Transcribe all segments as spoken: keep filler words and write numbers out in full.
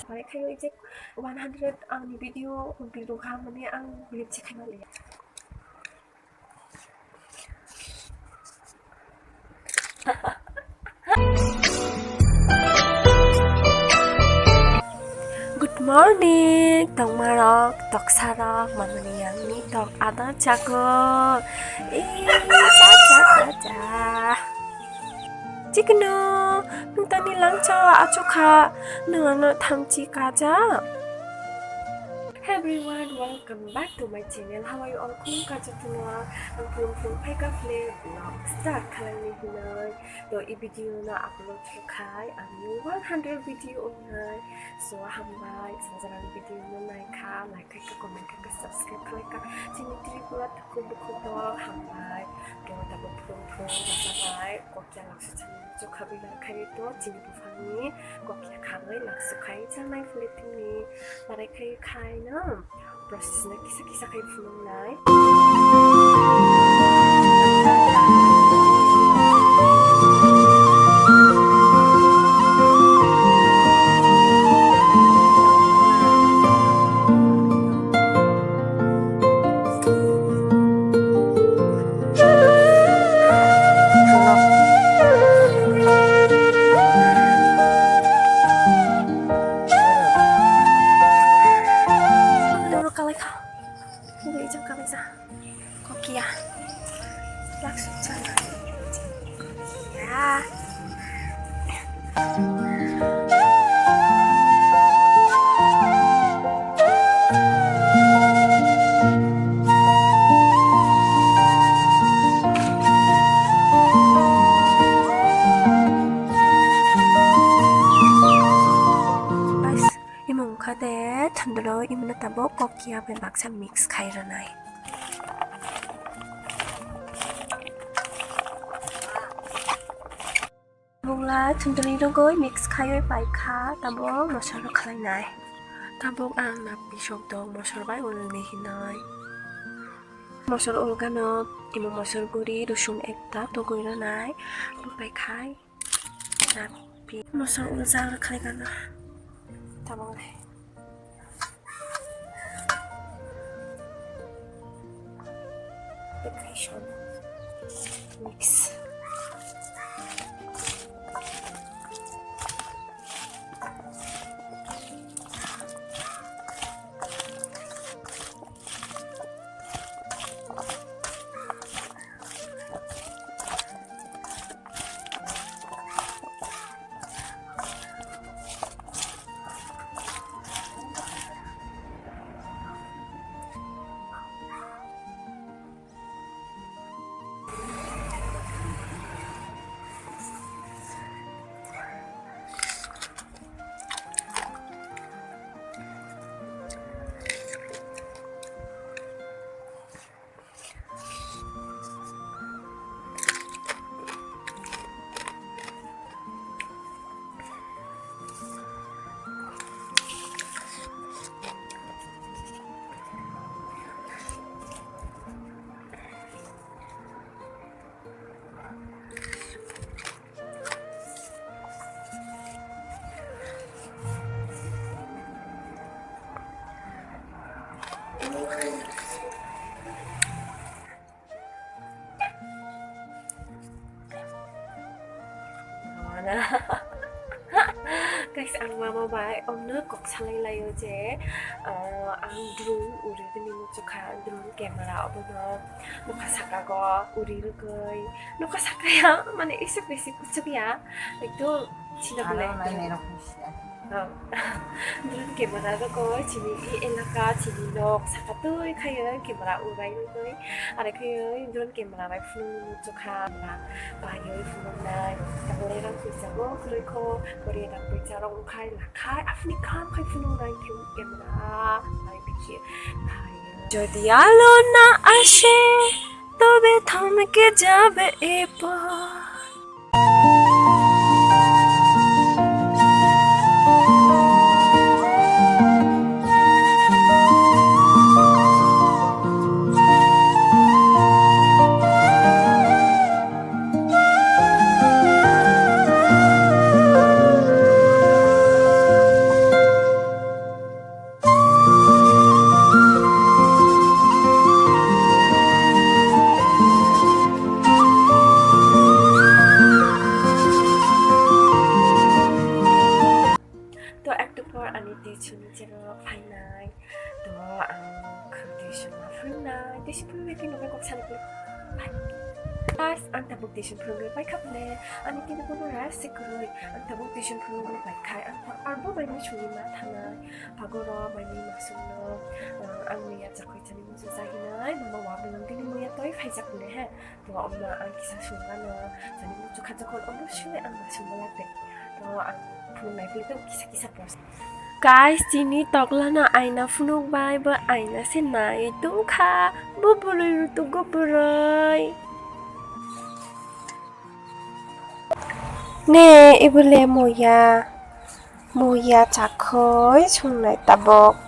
Bai khai je one hundred ang ni video complete wngkha, mane ang believe se khaima liya. Good morning, tongmarok, toksarok, mamani yangni tok ada jago. Eh, ja, ja, ja, ja. Chikno, nung tani langchao achukha, nung ano thamchi kaja. Hey everyone, welcome back to my channel. How are you all? Khum kachak thuma, ang phung phung phaika phle vlog start khalangni hinoi. To i video no upload khai, ang yung one hundred video ongnai. So, hambai, sajaran video no naikha, like khaika, comment khaika, subscribe khlaika. Chini Tripura takhuk bukhuk dol hambai. To, tabo phung phung basabai, kokya laksa chani chokha bilai khai to, chini buphangni kokya khamai laksa khai chanai phule tini. Barai khai khai no. Process no kisa kisa khai phunuknai. Kalai kha. Ini ijang kalai sa. Kokia. Langsung sana. Ya. Guys, imo wngkha de thondoro, imo no tabuk kokia bai baksa mix khai rwnai. Bungla thundri rwgwi mix khaiwi paikha, tabuk mosor rok khlainai. Tabuk ang napi sokdok mosor bai ulni hinoi. Mosor ulgano imo mosor guri rusung ekta tugwi rwnai. Bupaikhai napi mosor uljak rwkhlaigano. Tabuk le. Mix. Guys, ang mama bai omno kok salai laio je, ah, ang drone uri bini muchukha, drone camera obono nokha saka go uri rwgwi, nokha saka ya, mane isuk bisi kuchuk ya, ekdom china Aro belai nainai rok ni siya. Oh. Drone camera rok o chini i elaka, chini nok saka twi khayo camera urai rwgwi. Are khayo drone camera bai phunuknwi muchukha, na paiwi phunuknai. Tabole rang puisa bo kwrwi kho, bori rang puisa rok khai la khai, aphni kam khai phunuknai khe camera bai bikhe khayo. যদি আলো না আসে, তবে থমকে যাবে এ পথ। Tuition ni chero phainai. To ang tuition ma phwrwngnai. Tuition phwrwngwi tini kok sana phai. Pas ang tabuk tuition phwrwngwi pai kha bole. Ani tini bono rest se kwrwi. Ang tabuk tuition phwrwngwi pai khai. Ang arbo bai ma sungwi ma thanai. Pagoro bai ma sungno. Ang ni ya chakoi chani musu jahinai. Mama wa belong tini muya toi phaijak bole he. To, amma ang kisa sungmano, jani muchukha jokhon omo sini ang ma sungma lagde. To, ang phunuk nai philto kisa kisa post. Guys, chini toklano aina phunuk bai, bo aina se nai tongkha, bo bwrwi rutugo bwrwi. Ne, ibole moya. Muya chakhoi sungnai tabok.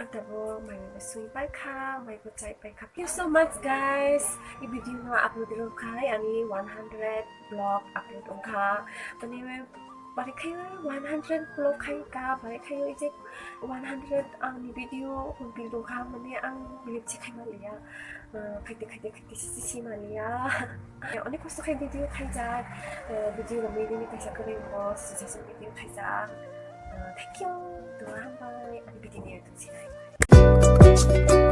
Ang tabuk mai bo sui pai kha, mai bo chai pai kha. Thank you so much, guys. I video no upload rw khai ani one hundred vlog upload wngkha. Mane, bare khai one hundred vlog khai ka, bare khai je one hundred ang ni video upload wngkha, mane ang believe se khai maliya. Khaite khaite khaite sisi maliya. Onek kosto khai video khaijak. Video no mui nini kaisa kwrwi bo suggestion video khaijak. Thank you. Duha hambai. Ani video ni YouTube channel.